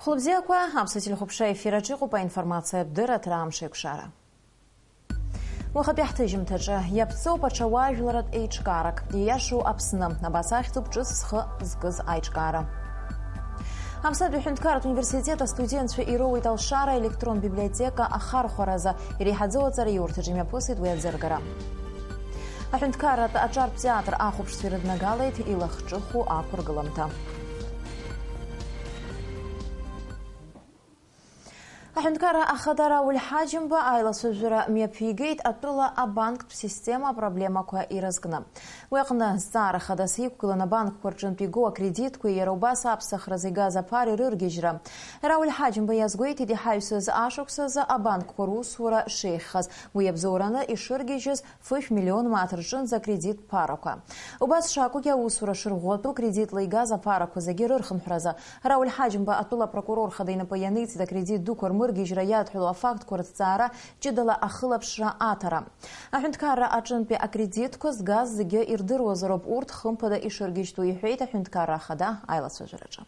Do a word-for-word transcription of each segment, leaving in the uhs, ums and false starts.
Лыбзиақәа, аԥсуа телехәаԥшра ефир аҿы иҟоуп аинформациатә дырраҭара Амш еиқәшара. Уахатәи ҳҭыжьымҭаҿы иаԥҵоуп аҽауаажәларатә еиҿкаарак, ииашоу Аԥсны, абас ахьӡуп ҿыц зхы зкыз аиҿкаара. Аԥснытәи аҳәынҭқарратә университет астудентцәа ироуеит алшара аелектрон библиотека ахархәаразы, иреиҳаӡоу аҵараиурҭаҿы имҩаԥысит уи аӡыргара. Аҳәынҭқарратә аҿартә театр ахәаԥшцәа ирыднагалеит илахҿыху ақәыргыламҭа. Аҳәынҭқарра ахада Рауль Ҳаџьымба аилацәажәара мҩаԥигеит атәыла абанктә система апроблемақәа ирызкны. Уи аҟны зҵаара хадас иқәгылан абанкқәа рҿынтә игоу акредитқәеи иара убас аԥсахразы игаз аԥара ирыргьежьра. Рауль Ҳаџьымба иазгәеиҭеит иҳаҩсыз ашықәс азы абанкқәа русура шеиӷьхаз, уи иабзоураны ишыргьежьыз фышә миллион мааҭ рҿынӡа акредит ԥарақәа. Убас шакәугьы аусура шырӷәӷәатәу кредитла игаз аԥарақәа зегьы рырхынҳәразы Рауль Ҳаџьымба атәыла апрокурор хада инапы ианиҵеит акредит дуқәа рмыргьежьра иадҳәалоу афактқәа рыҭҵаара ҷыдала ахылаԥшра аҭара. Аҳәынҭқарра аҿынтәи акредитқәа згаз зегьы ирдыруазароуп, урҭ хымԥада ишыргьежьтәу, иҳәеит аҳәынҭқарра ахада аилацәажәараҿы.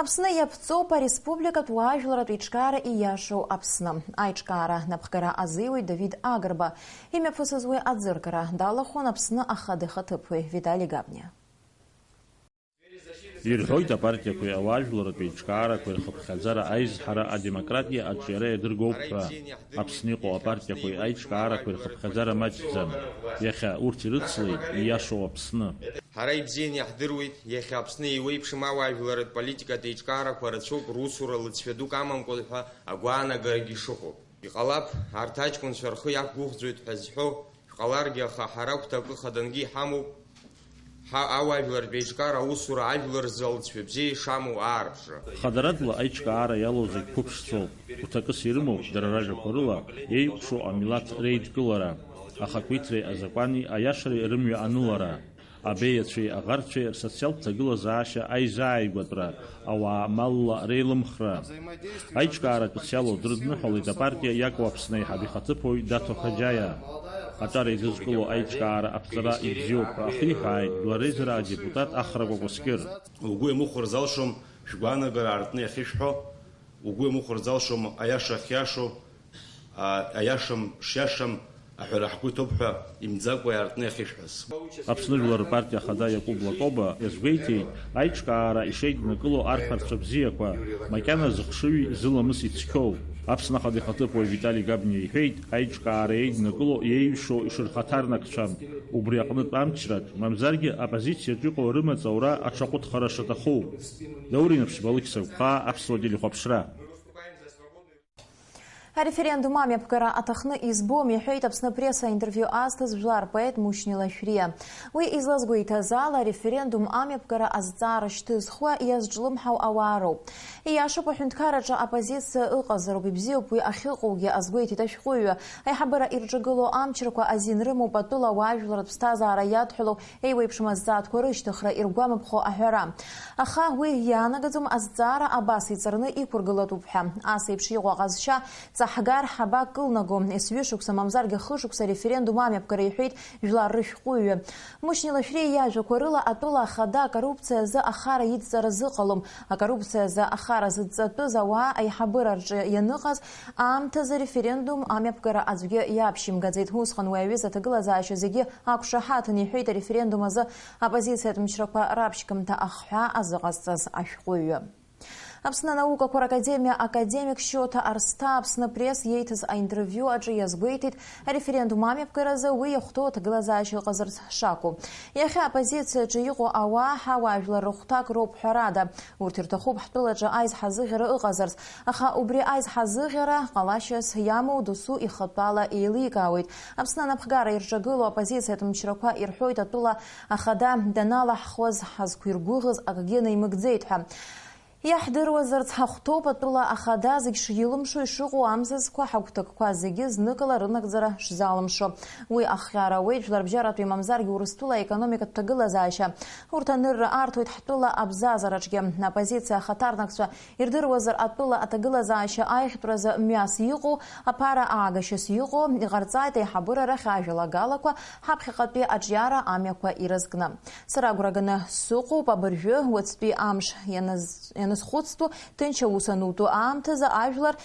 Аԥсны иаԥҵоуп ареспубликатә уаажәларатә еиҿкаара ииашоу Аԥсны. Аиҿкаара напхгара азиуеит Давид Агрба. Имҩаԥысыз уи аӡыргара далахәын Аԥсны ахада ихаҭыԥуаҩ Витали Габниа. Ирҳәоит апартиақәеи ауаажәларатә еиҿкаарақәеи рхыԥхьаӡара аизҳара адемократиа аҿиара иадыргоуп ҳәа. Аԥсны иҟоу апартиақәеи аиҿкаарақәеи рхыԥхьаӡара маҷӡам. Иахьа урҭ ирыцлеит ииашоу Аԥсны. Ҳара ибзианы иаҳдыруеит, иахьа Аԥсны еиуеиԥшым ауаажәларатә политикатә еиҿкаарақәа рацәоуп, русура лыҵшәа дук амамкәа ҳәа агәаанагарагьы шыҟоу. Иҟалап, арҭ аҷкәынцәа рхы иақәгәыӷӡоит ҳәа зҳәо шәҟаларгьы, аха ҳара агәҭакы хадангьы иҳамоуп, ҳа ауаажәлартә еиҿкаара аусура ажәлар рзы алҵшәа бзиа ишамоу аарԥшра. Хадарадла аиҿкаара иалоу зегь қәыԥшцәоуп. Гәҭакыс ирымоуп, дара ражәақәа рыла, еиҟәшоу амилаҭ реидкылара, ахақәиҭреи азакәани аиашареи рымҩа анылара, абеиацәеи аӷарцәеи рсоциалтә ҭагылазаашьа аизааигәатәра, ауаа малла реилымхра. Аиҿкаара ҿыц иалоу дрыдныҳәалеит апартиа иаку Аԥсны аиҳаб ихаҭыԥуаҩ Даҭо Хаџьаиа. Аҿар еидызкыло аиҿкаара аԥҵара ибзиоуп ҳәа ахиҳәааит Жәлар реизара адепутат Ахрагәа Кәасқьыр. Угәы иамыхәар залшом шәгәаанагара аартны иахьышәҳәо, угәы иамыхәар залшом аиаша ахьиашоу, а, аиаша шиашам аҳәара ҳгәы иҭоуп ҳәа имӡакәа иаартны иахьышәҳәаз. Аԥсны Жәлар рпартиа ахада Иакәыба Лакоба иазгәеиҭеит аиҿкаара ишеиднакыло арԥарцәа бзиақәа, макьана зыхшыҩи зыламыси цқьоу. Аԥсны Ахада ихаҭыԥуаҩ Витали Габниа иҳәеит, аиҿкаара еиднакыло иеиҩшоу ишырхаҭарнакцәам, убри аҟнытә амчраҿ, мамзаргьы аппозициаҿ иҟоу рымаҵ аура аҽаҟәыҭхара шаҭаху. Даур Инаԥшьба, Алықьса Гәхаа, Аԥсуа телехәаԥшра. Ареферендум амҩаԥгара аҭахны избом, иҳәеит Аԥсны Пресса интервиу азҭаз жәлар поет Мушьни Лашәриа. Уи излазгәеиҭаз ала, ареферендум амҩаԥгара азҵаара шьҭызхуа иазҿлымҳау ауаа роуп. Ииашоуп, аҳәынҭқарраҿы оппозициа ыҟазароуп, ибзиоуп уи ахьыҟоугьы, азгәеиҭеит ашәҟәыҩҩы. Аиҳабыра ирҿагылоу амчрақәа азин рымоуп атәыла ауаажәларатә ԥсҭазаара иадҳәалоу еиуеиԥшым азҵаатәқәа рышьҭыхра, иргәамԥхо аҳәара. Аха уи иаанагаӡом азҵаара абас иҵарны иқәыргылатәуп ҳәа. Ас еиԥш иҟоу аҟазшьа ҵаҳгар ҳабакылнаго, есҩышықәса, мамзаргьы хышықәса ареферендум амҩаԥгара, иҳәеит жәлар рышәҟәыҩҩы. Мушьни Лашәриа иажәақәа рыла, атәыла ахада акоррупциа азы ахара идҵара зыҟалом. Акоррупциа азы ахара зыдҵатәыз ауаа аиҳабыра рҿы ианыҟаз аамҭазы ареферендум амҩаԥгара аӡәгьы иаԥшьымгаӡеит. Усҟан уи аҩыза аҭагылазаашьа зегьы ақәшаҳаҭын, иҳәеит ареферендум азы аппозициатә мчрақәа раԥшьгамҭа ахҳәаа азыҟазҵаз ашәҟәыҩҩы. Аԥсны анаукақәа ракадемиа академик Шьоҭа Арсҭа Аԥсны Пресс иеиҭаз аинтервиу аҿы иазгәеиҭеит, ареферендум амҩаԥгаразы уи иахәҭоу аҭагылазаашьа ыҟазарц шакәу. Иахьа аоппозициаҿы иҟоу ауаа ҳауаажәлар рыхәҭак роуп ҳәарада. Урҭ ирҭахуп ҳтәылаҿы аизҳазыӷьара ыҟазарц, аха убри аизҳазыӷьара ҟалашьас иамоу досу ихатәала еиликаауеит. Аԥсны анапхгара ирҿагылоу аоппозициатә мчрақәа ирҳәоит атәыла ахада даналаҳхуаз ҳазқәиргәыӷыз акгьы наимыгӡеит ҳәа. Иаҳдыруазарц ҳахәҭоуп атәыла ахада зегь шилымшо ишыҟоу амзызқәа ҳагәҭакқәа зегьы зныкала рынагӡара шзалымшо. Уи ахҟьара ауеит Жәларбжьаратәи мамзаргьы Урыстәыла аекономикатә ҭагылазаашьа. Урҭ анырра арҭоит ҳтәыла абзазараҿгьы. Аоппозициа ахаҭарнакцәа ирдыруазар, атәыла аҭагылазаашьа аиӷьтәразы мҩас иҟоу, аԥара аагашьас иҟоу, иҟарҵааит аиҳабыра рахь ажәалагалақәа ҳаԥхьаҟатәи аҿиара амҩақәа ирызкны. Сара агәра ганы сыҟоуп абыржәы, уаҵәтәи амш ианыз-, Нызхәыцтәу, ҭынч аус анутәу аамҭазы ажәлар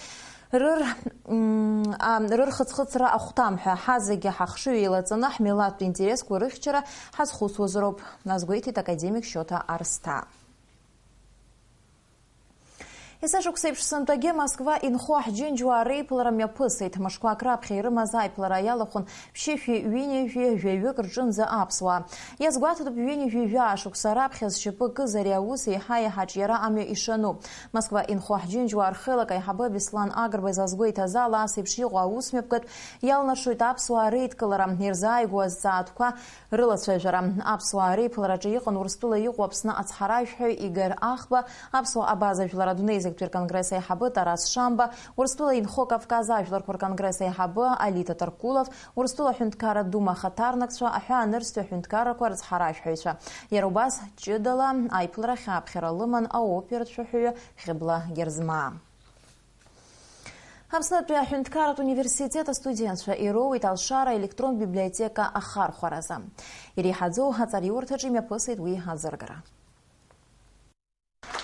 рыр-, м, а, рырхыҵхыҵра ахәҭам ҳәа, ҳазегьы ҳахшыҩ еилаҵаны ҳмилаҭтә интересқәа рыхьчара ҳазхәыцуазароуп, азгәеиҭеит академик Шьоҭа Арсҭаа. Есышықәса еиԥш сынтәагьы Москва инхо ҳџьынџьуаа реиԥылара мҩаԥысит. Мышқәак раԥхьа ирымаз аиԥылара иалахәын ԥшьышәи ҩынҩажәи жәаҩык рҿынӡа аԥсуаа. Иазгәаҭатәуп, ҩынҩажәи жәаа шықәса раԥхьа зшьапы кыз ари аус еиҳа-еиҳа аҿиара амҩа ишану. Москва инхо ҳџьынџьуаа рхеилак аиҳабы Беслан Агрба изазгәеиҭаз ала, ас еиԥш иҟоу аусмҩаԥгатә иалнаршоит аԥсуаа реидкылара, ирзааигәоу азҵаатәқәа рылацәажәара. Аԥсуаа реиԥылараҿы иҟан Урыстәыла иҟоу Аԥсны ацҳаражәҳәаҩ Игор Ахба, Аԥсуа абаза жәлар адунеизегьтәи рконгресс аиҳабы Тарас Шамба, Урыстәыла инхо Кавказ ажәларқәа рконгресс аиҳабы Али Татаркулов, Урыстәыла аҳәынҭқарратә дума ахаҭарнакцәа, аҳәаанырцәтәи аҳәынҭқаррақәа рыцҳаражәҳәаҩцәа. Иара убас ҷыдала аиԥыларахь аԥхьара лыман аоператә шәаҳәаҩы Хьыбла Герзмаа. Аԥснытәи аҳәынҭқарратә университет астудентцәа ироуеит алшара аелектронтә библиотека ахархәаразы. Иреиҳаӡоу аҵараиурҭаҿы имҩаԥысит уи азыргара.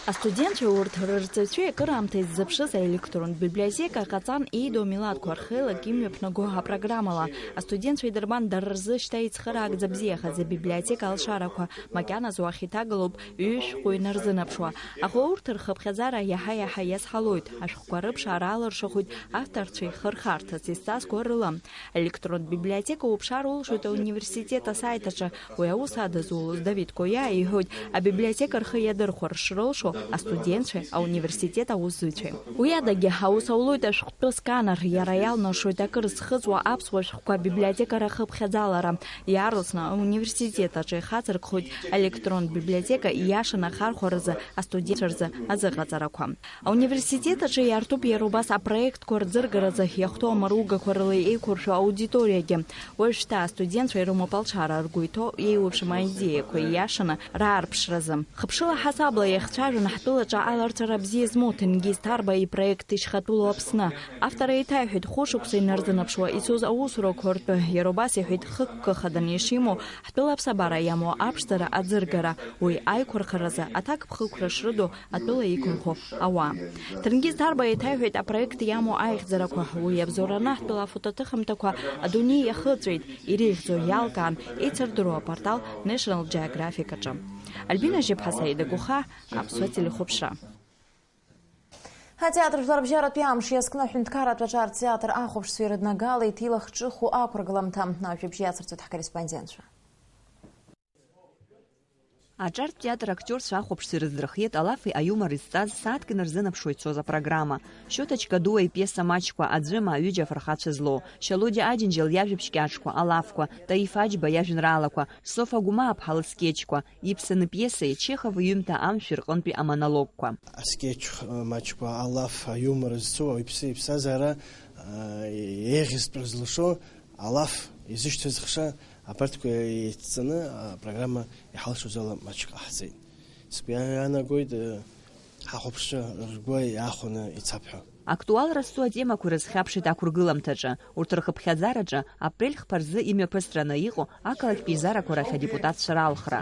Астудентцәа урҭ рырҵаҩцәеи акыраамҭа иззыԥшыз аелектронтә библиотека ҟаҵан, еидоу амилаҭқәа рхеилак имҩаԥнаго апрограммала. Астудентцәа идырбан дара рзы шьҭа ицхыраагӡа бзиахаз абиблиотека алшарақәа, макьаназы уахь иҭагалоуп ҩышәҟәы инарзынаԥшуа. Аха урҭ рхыԥхьаӡара иаҳа-иаҳа иазҳалоит, ашәҟәқәа рыԥшаара алыршахоит авторцәа ихырхарҭа зҵазкуа рыла. Аелектронтә библиотека уԥшаар улшоит ауниверситет асайт аҿы. Уи аус адызулоз Давид Коиа иҳәоит, абиблиотека рхы иадырхәар шрылшо астудентцәеи ауниверситет аусзуҩцәеи. Уи адагьы, аус аулоит ашәҟәтәы сканер, иара иалнаршоит акыр зхыҵуа аԥсуа шәҟәқәа абиблиотека рахыԥхьаӡалара. Иаарласны ауниверситет аҿы ихацыркхоит аелектронтә библиотека ииашаны ахархәаразы астудентцәа рзы азыҟаҵарақәа. Ауниверситет аҿы иаартуп иара убас апроектқәа рӡыргаразы иахәҭоу амаругақәа рыла еиқәыршәо аудиториагьы. Уажәшьҭа астудентцәа ирымоуп алшара, ргәы иҭоу еиуеиԥшым аидеиақәа ииашаны раарԥшразы. Хыԥшыла ҳасабла иахцәажәон ҳтәылаҿы аларҵәара бзиа змоу Ҭенгиз Ҭарба ипроект Ишьхатәылоу Аԥсны. Автор еиҭаиҳәеит, хәышықәса инарзынаԥшуа ицоз аусурақәа ртәы, иара убас иҳәеит, хықәкы хаданы ишимоу ҳтәыла аԥсабара иамоу аԥшӡара аӡыргара, уи аиқәырхаразы аҭакԥхықәра шрыду атәыла иқәынхо ауаа. Ҭенгиз Ҭарба еиҭаиҳәеит апроект иамоу аихьӡарақәа, уи иабзоураны ҳтәыла афотоҭыхымҭақәа адунеи иахыҵәеит, иреиӷьӡоу иалкаан, еицырдыруа апортал National Geographic аҿы. Альбина Жьыԥҳа, Саида Гәыха, Аԥсуа телехәаԥшра. Атеатр жәларбжьаратәи амш иазкны аҳәынҭқарратә аҿар театр ахәаԥшцәа ирыднагалеит илахҿыху ақәыргыламҭа. Ажәабжь иацырҵоит ҳкорреспондентцәа. Аҿартә театр актиорцәа ахәаԥшцәа ирыздрыхиеит алафи аиумори зҵаз сааҭк инарзынаԥшуа ицоз апрограмма. Шьоҭа Чкадуа ипиеса маҷқәа, аӡәыма, ҩыџьа афырхацәа злоу, Шьалодиа Аџьынџьал иажәабжь кьаҿқәа, алафқәа, Таиф Аџьба иажәеинраалақәа, Софа Гәымааԥҳа лыскетчқәа, Иԥсаны пиесеи Чехов иҩымҭа Амшә рҟынтәи амонологқәа. Аскетч, э, маҷқәа, алаф, аиумор зцу, ауаҩԥсы иԥсҭазаара, э, еиӷьызтәра зылшо, алаф, изышьҭыз хша, абарҭқәа еицҵаны апрограмма иҳалшоз ала маҷк ҟаҳҵеит. Сгәы иаанагоит, э, ҳахәаԥшцәа ргәы иаахәаны ицап ҳәа. Актуалра зцу атемақәа ирызхьаԥшит ақәыргыламҭаҿы. Урҭ рхыԥхьаӡараҿы апрель хԥа рзы имҩаԥысраны иҟоу ақалақьтә еизарақәа рахь адепутатцәа ралхра.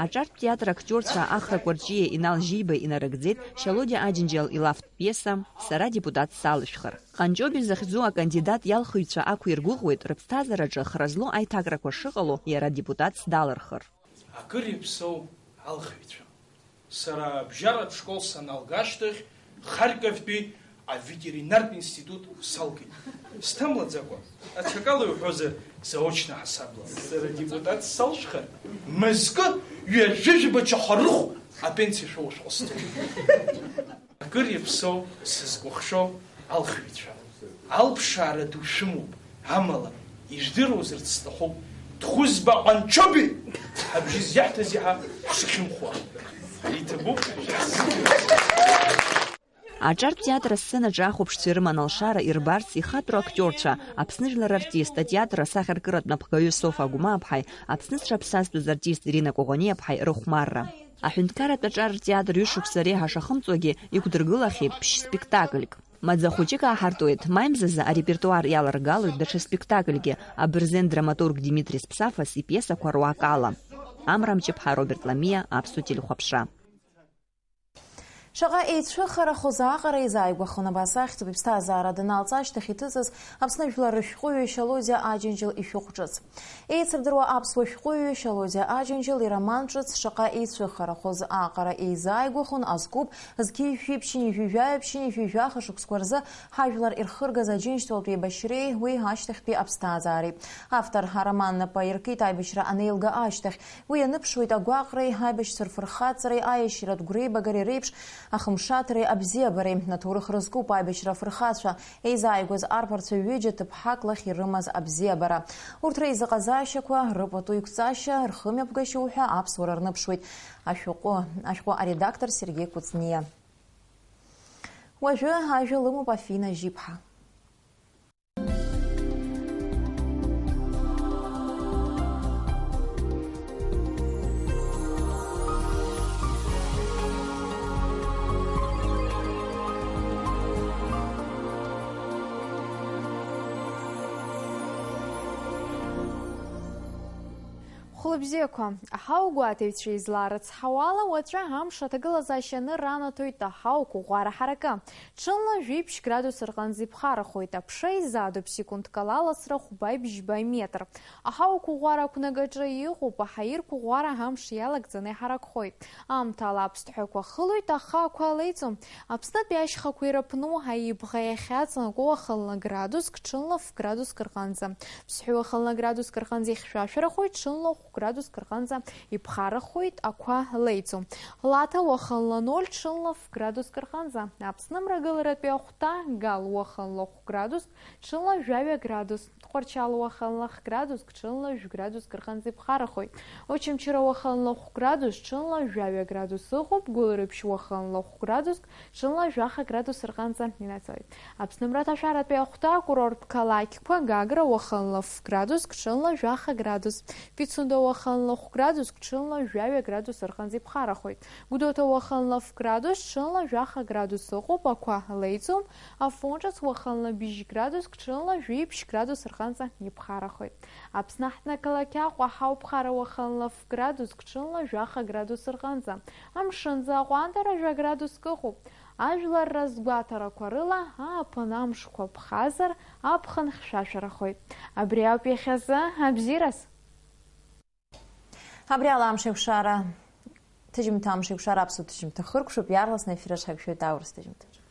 Аҿартә театр актиорцәа Ахра Кәарҷиеи Инал Жьибеи инарыгӡеит Шьалодиа Аџьынџьал илафтә пиеса Сара депутат салышәхыр. Ҟанҷобиа захьӡу акандидат иалхыҩцәа ақәиргәыӷуеит рыԥсҭазаараҿы хра злоу аиҭакрақәа шыҟало иара депутатс далырхыр. Акыр иаԥсоу алхыҩцәа. Сара абжьаратә школ саналга ашьҭахь, Харьковтәи аветеринартә институт салгеит. Сҭамлаӡакәа, аҽакала иуҳәозар, заочно ҳасабла. Сара депутат салшәхар, мызкы ҩажәижәаба чахарыхә апенсиа шәоуашәа ҟасҵоит. Акыр иаԥсоу, сызкәыхшоу алхыҩцәа. Алԥшаара ду шәымоуп, амала, ижәдыруазарц сҭахуп, Дхәызба Ҟанчобиа ҳабжьы зиаҳҭаз иаҳа ҳшахьымхәа. Иҭабуп. Аҿартә театр асценаҿы ахәаԥшцәа ирыман алшара ирбарц ихатәроу актиорцәа, Аԥсны жәлар артист, атеатр асахьаркыратә напхгаҩы Софа Агәмааԥҳаи Аԥсны зҽаԥсазтәыз артист Ирина Коӷониаԥҳаи рыхәмарра. Аҳәынҭқарратә аҿар ртеатр ҩышықәса реиҳа шахымҵуагьы иқәдыргылахьеит ԥшь-спектакльк. Маӡа хәыҷык ааҳартуеит, маи мзазы арепертуар иаларгалоит даҽа спектакльгьы, абырзен драматург Димитри Спсафас ипиесақәа руак ала. Амра Мҷыԥҳа, Роберт Ламиа, Аԥсуа телехәаԥшра. Шаҟа еицәыхарахоз аҟара еизааигәахон, абас ахьӡуп иԥсҭазаара даналҵ ашьҭахь иҭыҵыз Аԥсны жәлар рышәҟәыҩҩы Шьалодиа Аџьынџьал ишәҟә ҿыц. Еицырдыруа аԥсуа шәҟәыҩҩы Шьалодиа Аџьынџьал ироман ҿыц шаҟа еицәыхарахоз аҟара еизааигәахон, азкуп, зқьи жәшәи ԥшьынҩажәи жәаҩа, ԥшьынҩажәи жәаха шықәсқәа рзы ҳажәлар ирхыргаз Аџьынџьтәылатә еибашьреи уи ашьҭахьтәи аԥсҭазаареи. Автор ароман напы аиркит аибашьра анеилга ашьҭахь. Уи ианыԥшуеит агәаҟреи, аибашьцәа рфырхаҵареи, аиашьаратә гәреибагареи реиԥш ахымшаҭареи абзиабареи. Аҭоурых рызкуп аибашьра афырхацәа, еизааигәаз арԥарцәа ҩыџьа ҭыԥҳак лахь ирымаз абзиабара. Урҭ реизыҟазаашьақәа, рыпату иқәҵашьа, рхымҩаԥгашьа уҳәа аԥсуара рныԥшуеит. Ашәҟәы, ашәҟәы аредактор Сергеи Кәыҵниа. Уажәы ажәа лымоуп Афина Жьиԥҳа. Хәылбзиақәа, аҳауагәаҭаҩцәа излаарыцҳауала, уаҵәы амш аҭагылазаашьа ананаҭоит аҳауақәа ӷәӷәара ҳаракы. Ҽынла жәиԥшь градус рҟынӡа иԥхарахоит, аԥша изаатуп секундк ала аласра хәба-бжьба метр. Аҳауақәа ӷәӷәара ақәнагаҿы иҟоуп, аҳаирқәа ӷәӷәара амш иалагӡаны иҳаракхоит. Аамҭала аԥсҭҳәақәа хылоит, ахаақәа леиӡом. Аԥснытәи ашьхақәа ирыԥну аибӷа иахьаҵанакуа уахынла градуск, ҽынла ф-градуск рҟынӡа. Ԥсҳәы уахынла градуск рҟынӡа ихьшәашәарахоит, ҽынла хә-градуск рҟынӡа иԥхарахоит, ақәа леиӡом. Лаҭа уахынла ноль, ҽынла ф-градуск рҟынӡа. Аԥсны мрагыларатәи ахәҭа Гал уахынла хә-градуск, ҽынла жәаҩа градус. Тҟәарчал уахынла х-градуск, ҽынла жәградуск рҟынӡа иԥхарахоит. Очамчыра уахынла хә-градус, ҽынла жәаҩа градус ыҟоуп, Гәылрыԥшь уахынла хә-градуск, ҽынла жәаха градус рҟынӡа инаӡоит. Аԥсны мраҭашәаратәи ахәҭа акурорттә қалақьқәа Гагра уахынла ф-градуск, ҽынла жәаха градус, Пицунда уахынла хә-градуск, ҽынла жәаҩа градус рҟынӡа иԥхарахоит. Гәдоуҭа уахынла ф-градус, ҽынла жәаха градус ыҟоуп, ақәа леиӡом, Афон ҿыц уахынла быжь градуск, ҽынла жәиԥшь градус рҟынӡа иԥхарахоит. Аԥсны аҳҭнықалақь Аҟәа ҳауп ԥхара уахынла ф-градуск, ҽынла жәаха градус рҟынӡа. Амшынӡы аҟәандара жәа градуск ыҟоуп. Ажәлар разгәаҭарақәа рыла, ааԥын амшқәа ԥхазар, аԥхын хьшәашәарахоит. Абри ауп иахьазы абзиараз. Абри ала амш еиқәшара, ҭыжьымҭа амш еиқәшара аԥсуа ҭыжьымҭа хыркәшоуп, иаарласны аефир аҿы ҳаиқәшәоит аурыс ҭыжьымҭаҿы.